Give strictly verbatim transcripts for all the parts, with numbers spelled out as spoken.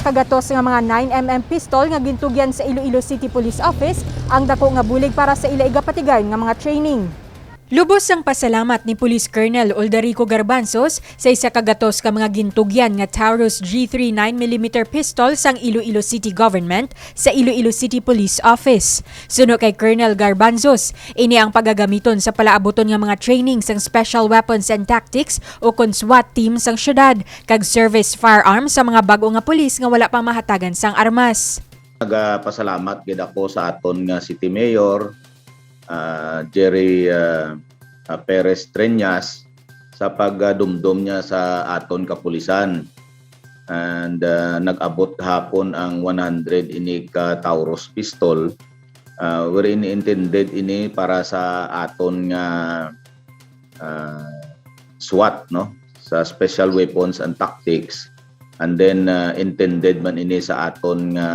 Kagatos nga mga nine M M pistol nga gintugyan sa Iloilo City Police Office ang dako nga bulig para sa ila igapatigayon nga mga training. Lubos ang pasalamat ni Police Colonel Uldarico Garbanzos sa isa ka gatos ka mga gintugyan nga Taurus G three nine millimeter pistol sang Iloilo City Government sa Iloilo City Police Office. Suno kay Colonel Garbanzos, ini ang pagagamiton sa palaabuton nga mga training sang Special Weapons and Tactics o kon SWAT team sang syudad, kag service firearm sa mga bag-o nga pulis nga wala pa mahatagan sang armas. Nagapasalamat gid ako sa aton nga City Mayor, ah, Jerry, ah, ah, Perez Treñas, sa pagdumdom niya sa aton kapulisan. And, ah, nag-abot gahapon ang one hundred ini ka Taurus pistol, ah, wherein intended ini para sa aton nga, ah, SWAT, no? Sa Special Weapons and Tactics. And then, ah, intended man ini sa aton nga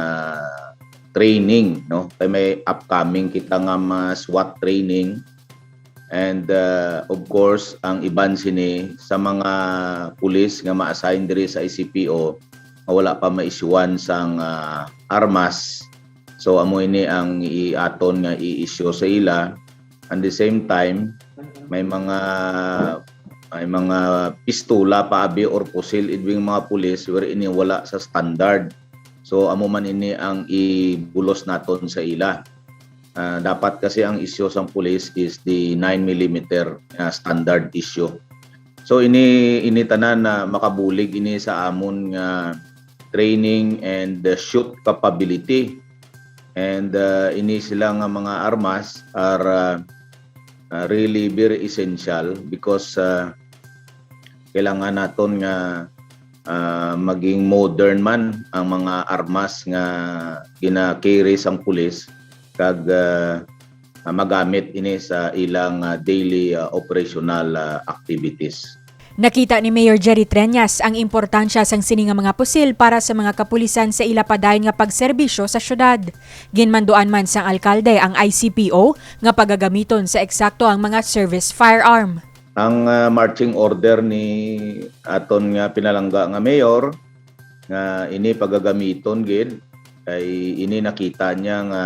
training, no? Kay may upcoming kita nga mga SWAT training. And, ah, of course, ang iban sini sa mga pulis nga ma-assign diri sa I C P O nga wala pa ma-issuean sang, ah, armas. So, amo ini ang i-, aton nga i-issue sa ila. And the same time, may mga, may mga pistola pa abi or pusil idwing mga pulis wherein wala sa standard. So, amo man ini ang ibulos naton sa ila. Ah, dapat kasi ang issue sang pulis is the nine millimeter, ah, standard issue. So, ini, ini tanan na makabulig ini sa amon nga training and, uh, shoot capability. And, uh, ini sila nga mga armas are, uh, uh, really very essential because, uh, kailangan naton nga, uh, maging modern man ang mga armas nga gina-carry sang pulis kag, uh, uh, magamit ini sa ilang, uh, daily, uh, operational, uh, activities. Nakita ni Mayor Jerry Treñas ang importansya sang sini nga mga pusil para sa mga kapulisan sa ila padayon nga pagserbisyo sa syudad. Ginmanduan man sang alkalde ang I C P O nga pagagamiton sa eksakto ang mga service firearm. Ang, ah, marching order ni aton nga pinalangga nga mayor nga ini pagagamiton gid, kay ini nakita niya nga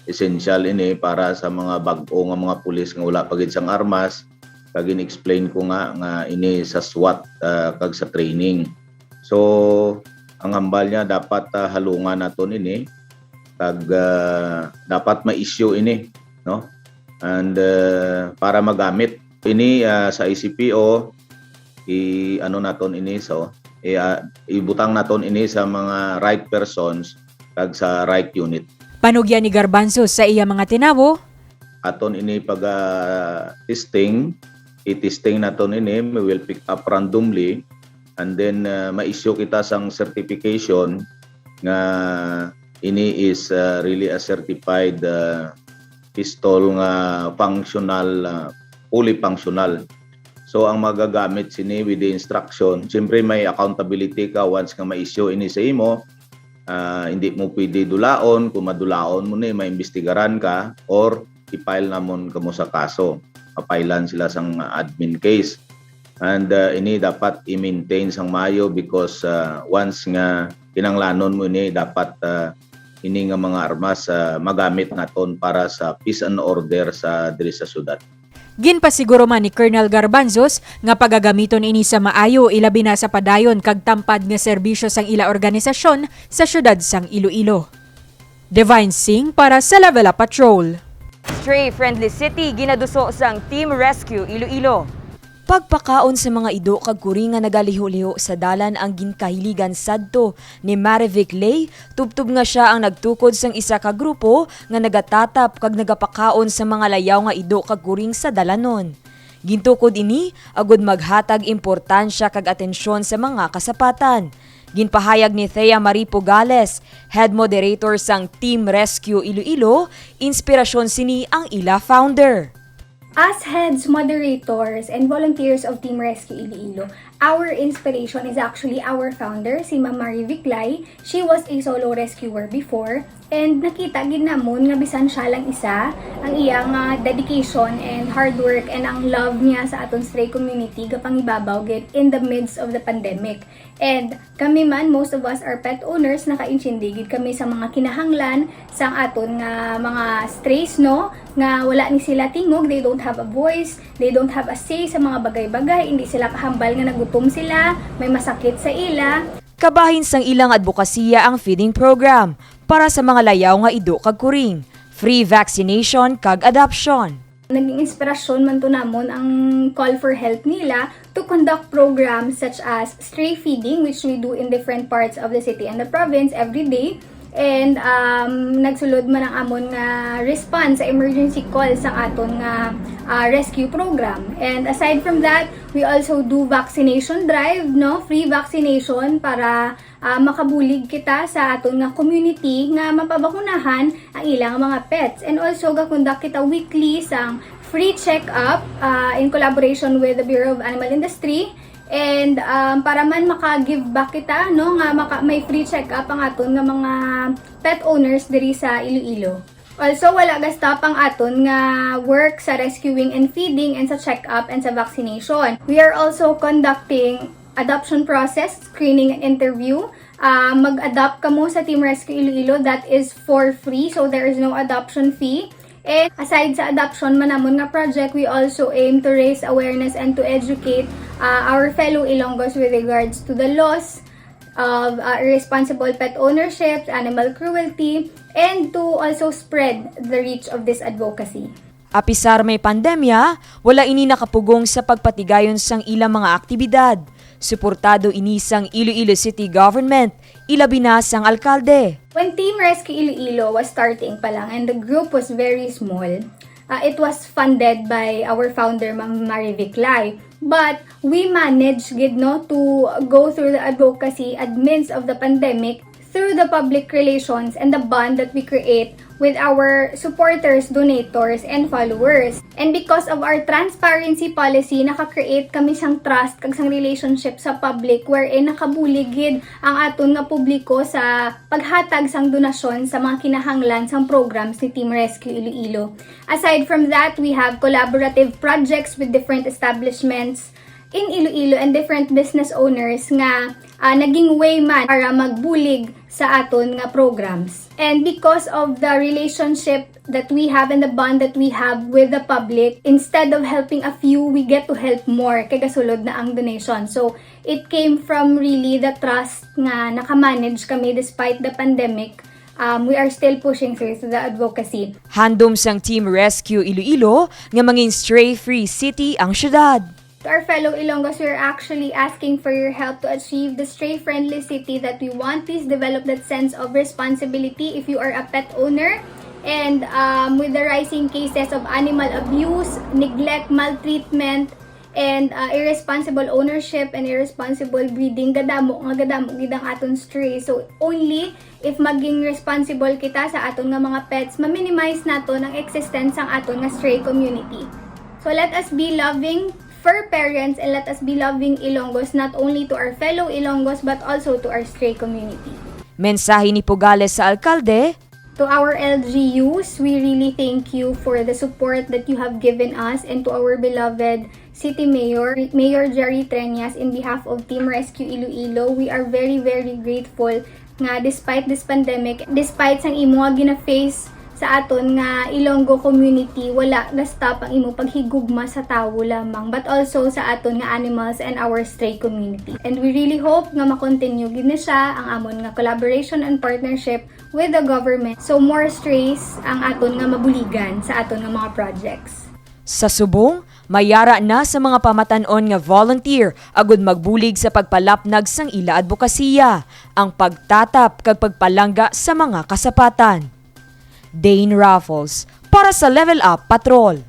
essential ini para sa mga bag-o nga mga pulis nga wala pa gid sang armas, kag gin-explain ko nga, nga ini sa SWAT, ah, kag sa training. So, ang hambal niya, dapat, ah, halungan naton ini, kag, ah, dapat ma-issue ini, no? And, ah, para magamit ini, ah, sa I C P O, i-, ano naton ini, so, i-, ah, ibutang naton ini sa mga right persons kag sa right unit. Panugyan ni Garbanzos sa iya mga tinawo. Aton ini pag, ah, testing, i-testing naton ini, we will pick up randomly, and then, ah, ma-issue kita sang certification nga ini is, ah, really a certified, ah, pistol nga functional, ah, fully functional. So, ang magagamit sini with the instruction, siyempre may accountability ka once nga ma-issue ini sa imo. Ah, hindi mo pwede dulaon. Kung madulaon mo ni, maimbestigaran ka or i-file namon kamo sa kaso. Papailan sila sang admin case. And, ah, ini dapat i-maintain sang maayo because, ah, once nga kinanglanon mo ini, dapat, ah, ini nga mga armas, ah, magamit naton para sa peace and order sa diri sa syudad. Ginpasiguro man ni Colonel Garbanzos nga pagagamiton ini sa maayo, ilabi na sa padayon kag tampad nga serbisyo sang ila organisasyon sa siyudad sang Iloilo. Divine Singh para sa Level Up Patrol. Stray Friendly City ginaduso sang Team Rescue Iloilo. Pagpakaon sa mga ido kag kuring nga nagaliho-liho sa dalan ang ginkahiligan sadto ni Marivic Ley, tubtob nga sia ang nagtukod sang isa ka grupo nga nagatatap kag nagapakaon sa mga layaw nga ido kag kuring sa dalanon. Gintukod ini agud maghatag importansya kag atensyon sa mga kasapatan. Ginpahayag ni Thea Marie Pugales, head moderator sang Team Rescue Iloilo, inspirasyon sini ang ila founder. As heads, moderators, and volunteers of Team Rescue Iloilo, our inspiration is actually our founder, si Ma'am Marivic Ley. She was a solo rescuer before, And nakita gid namon nga bisan siya lang isa, ang iya nga dedication and hard work and ang love niya sa aton stray community gapangibabaw gid in the midst of the pandemic. And kami man, most of us are pet owners, nakaintindi gid kami sa mga kinahanglan sang aton nga mga strays, no, nga wala ni sila tingog, they don't have a voice, they don't have a say sa mga bagay-bagay, hindi sila kahambal nga nagutom sila, may masakit sa ila. Kabahin sang ilang adbokasiya ang feeding program para sa mga layaw nga ido kag kuring, free vaccination kag adoption. Naging inspirasyon man to namon ang call for help nila to conduct programs such as stray feeding, which we do in different parts of the city and the province every day. And um, nagsulod man ang amon nga response sa emergency call sa aton nga ah, rescue program. And aside from that, we also do vaccination drive, no? Free vaccination para ah, makabulig kita sa aton nga community nga mapabakunahan ang ilang mga pets. And also, gakondak kita weekly sang free check-up ah, in collaboration with the Bureau of Animal Industry. And um, para man maka-give back kita, no, nga maka, may free check-up ang aton nga mga pet owners diri sa Iloilo. Also, wala ga-stop ang aton nga work sa rescuing and feeding and sa check-up and sa vaccination. We are also conducting adoption process, screening and interview. Ah, mag-adopt kamo sa Team Rescue Iloilo, that is for free, so there is no adoption fee. And aside sa adoption man namon nga project, we also aim to raise awareness and to educate ah, our fellow Ilonggos with regards to the laws of ah, irresponsible pet ownership, animal cruelty, and to also spread the reach of this advocacy. Apisar may pandemya, wala ini nakapugong sa pagpatigayon sang ilang mga aktibidad. Suportado ini sang Iloilo City Government, ilabi na sang alkalde. When Team Rescue Iloilo was starting pa lang and the group was very small, uh, it was funded by our founder, Ma'am Marivic Lai. But we managed gid, no, to go through the advocacy amidst of the pandemic through the public relations and the bond that we create with our supporters, donators, and followers. And because of our transparency policy, naka-create kami sang trust kag sang relationship sa public wherein nakabulig gid ang aton nga publiko sa paghatag sang donasyon sa mga kinahanglan sang programs ni Team Rescue Iloilo. Aside from that, we have collaborative projects with different establishments in Iloilo and different business owners nga ah, naging way man para magbulig sa aton nga programs. And because of the relationship that we have and the bond that we have with the public, instead of helping a few, we get to help more kay gasulod na ang donation. So, it came from really the trust nga naka-manage kami despite the pandemic. Um, we are still pushing through the advocacy. Handom sang Team Rescue Iloilo nga mangin stray-free city ang syudad. To our fellow Ilonggos, we are actually asking for your help to achieve the stray-friendly city that we want. Please develop that sense of responsibility if you are a pet owner. And um, with the rising cases of animal abuse, neglect, maltreatment, and uh, irresponsible ownership and irresponsible breeding, gadamo nga gadamo gid ang aton stray. So only if maging responsible kita sa aton nga mga pets, ma-minimize naton ang existence sang aton nga stray community. So let us be loving fur parents and let us be loving Ilonggos not only to our fellow Ilonggos but also to our stray community. Mensahe ni Pugales sa alkalde. To our L G Us, we really thank you for the support that you have given us and to our beloved City Mayor, Mayor Jerry Treñas, in behalf of Team Rescue Iloilo, we are very, very grateful nga despite this pandemic, despite sang imo nga gina-face sa aton nga Ilonggo community, wala ga-stop ang imo paghigugma sa tawo lamang, but also sa aton nga animals and our stray community. And we really hope nga ma-continue gid na siya ang amon nga collaboration and partnership with the government. So more strays ang aton nga mabuligan sa aton nga mga projects. Sa subong, mayara na sa mga pamatan-on nga volunteer agud magbulig sa pagpalapnag sang ila adbokasiya, ang pagtatap kag pagpalangga sa mga kasapatan. Dane Raffles, para sa Level Up Patrol.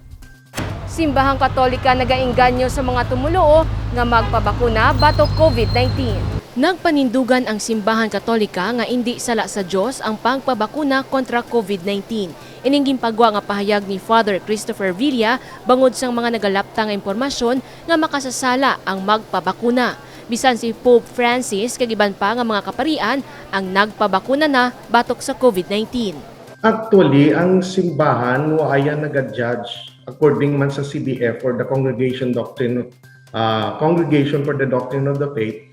Simbahang Katolika nagaengganyo sa mga tumoluo nga magpabakuna batok COVID nineteen. Nagpanindugan ang Simbahang Katolika nga indi sala sa Dios ang pagpabakuna kontra COVID nineteen. Ining ginpagwa nga pahayag ni Father Christopher Villa bangod sang mga nagalapta nga impormasyon nga makasasala ang magpabakuna. Bisan si Pope Francis kag iban pa nga mga kaparian ang nagpabakuna na batok sa covid nineteen. Actually, ang simbahan wa iya naga-judge according man sa C D F or the Congregation Doctrine, uh, Congregation for the Doctrine of the Faith.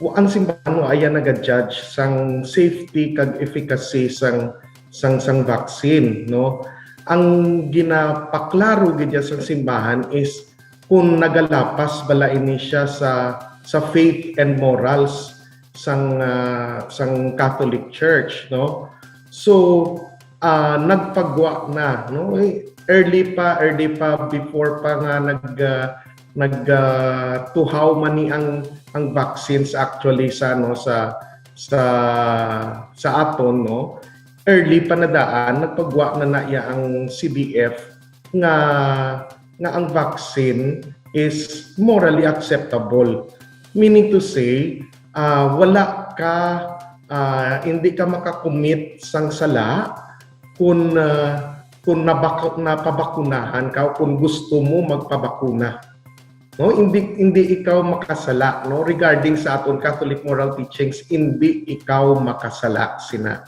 Wa-, ang simbahan wa iya naga-judge sang safety kag efficacy sang sang sang vaccine, no? Ang ginapaklaro gid sang simbahan is kung nagalapas bala ini siya sa sa faith and morals sang ah, sang Catholic Church, no? So, ah, nagpagwa na, no? Eh, early pa, early pa, before pa nga nag ah, nag ah, tuhaw man ni ang ang vaccines actually sa, no, sa sa sa aton, no? Early pa na daan, nagpagwa na na iya ang C D F nga nga ang vaccine is morally acceptable. Meaning to say, ah, wala ka, ah, hindi ka makakommit sang sala kung ah, kung nabak- napabakunahan ka o kung gusto mo magpabakuna. No, hindi hindi ikaw makasala, no, regarding sa aton Catholic moral teachings, hindi ikaw makasala sina.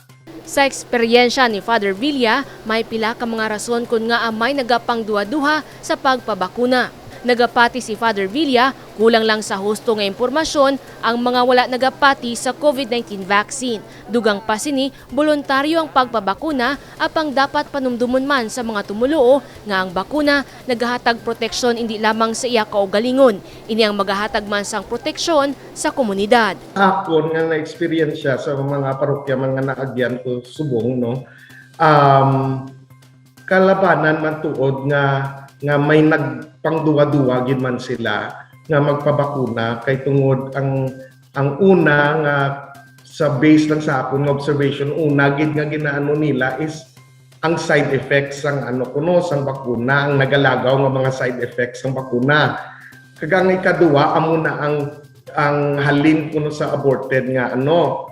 Sa eksperyensya ni Father Villa, may pila ka mga rason kon ngaa may nagapangduha-duha sa pagpabakuna. Nagapati si Father Villa, kulang lang sa husto nga impormasyon ang mga wala nagapati sa covid nineteen vaccine. Dugang pa sini, boluntaryo ang pagpabakuna, apang dapat panumdomon man sa mga tumoluo nga ang bakuna nagahatag proteksyon indi lamang sa iya kaugalingon, ini ang magahatag man sang proteksyon sa komunidad. Akon nga naeksperyensya sa mga parokya man nga naagyan ko subong, no, um, kalabanan man tuod nga nga may nagpangduwa-duwa gid man sila nga magpabakuna kay tungod ang ang una nga sa base lang sa akon nga observation, una gid nga ginaano nila is ang side effects sang ano kuno sang bakuna, ang nagalagaw nga mga side effects sang bakuna. Kag ang ikaduha amo na ang ang halin kuno sa aborted nga ano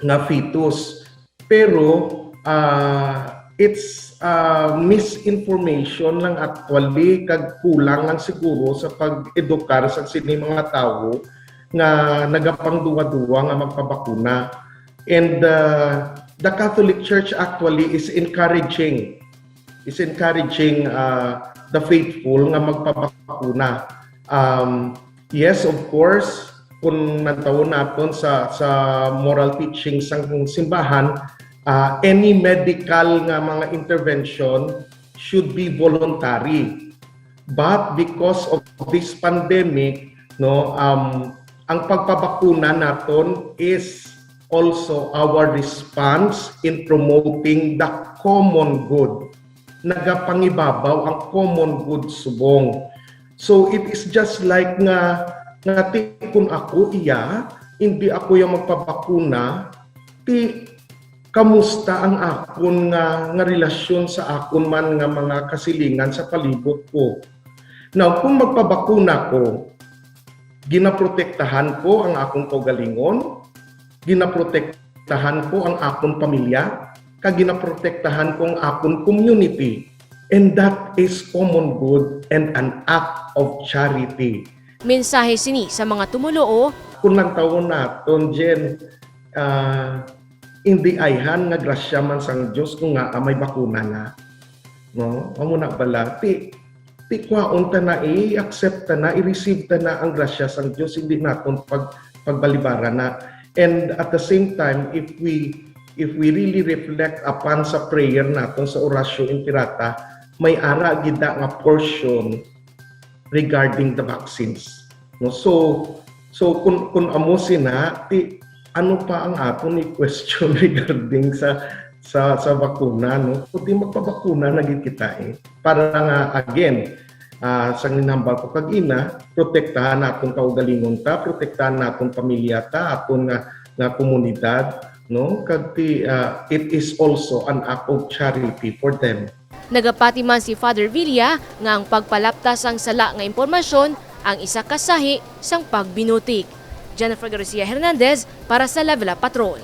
nga fetus. Pero ah, it's ah, misinformation lang actually kag kulang lang siguro sa pag-edukar sa sini mga tawo nga nagapangduwa-duwa nga magpabakuna. And uh, the Catholic Church actually is encouraging is encouraging uh, the faithful nga magpabakuna. Um, yes, of course, kung nantawon naton sa sa moral teaching sang simbahan, uh, any medical nga mga intervention should be voluntary. But because of this pandemic, no, um, ang pagpabakuna naton is also our response in promoting the common good. Nagapangibabaw ang common good subong. So it is just like nga nga ti kun ako iya, hindi ako yang magpabakuna, ti kamusta ang akon nga nga relasyon sa akon man nga mga kasilingan sa palibot ko? Now, kung magpabakuna ko, ginaprotektahan ko ang akon kaugalingon, ginaprotektahan ko ang akon pamilya, kag ginaprotektahan ko ang akon community. And that is common good and an act of charity. Mensahe sini sa mga tumoluo. Kung nagtawon naton, Jen, ah, indi ayhan nga grasya man sang Dios kung ngaa may bakuna na. No? Amo na bala. Ti, ti kwaon ta na, i-accept ta na, i-receive ta na ang grasya sang Dios, hindi naton pag pagbalibara na. And at the same time, if we if we really reflect upon sa prayer naton sa Oratio Imperata, may ara gid na nga portion regarding the vaccines. No? So, so kung, kung amo sina, ti, ano pa ang aton i-question regarding sa sa sa bakuna, no? Kundi magpabakuna na gid kita, eh. Para nga, again, ah, sang ginhambal ko kagina, protektahan naton kaugalingon ta, protektahan naton pamilya ta, aton nga nga komunidad, no? Kag ti, ah, it is also an act of charity for them. Nagapati man si Father Villa nga ang pagpalapta sang sala nga impormasyon ang isa ka sahi sang pagbinutig. Jennifer Garcia Hernandez para sa Level Up Patrol.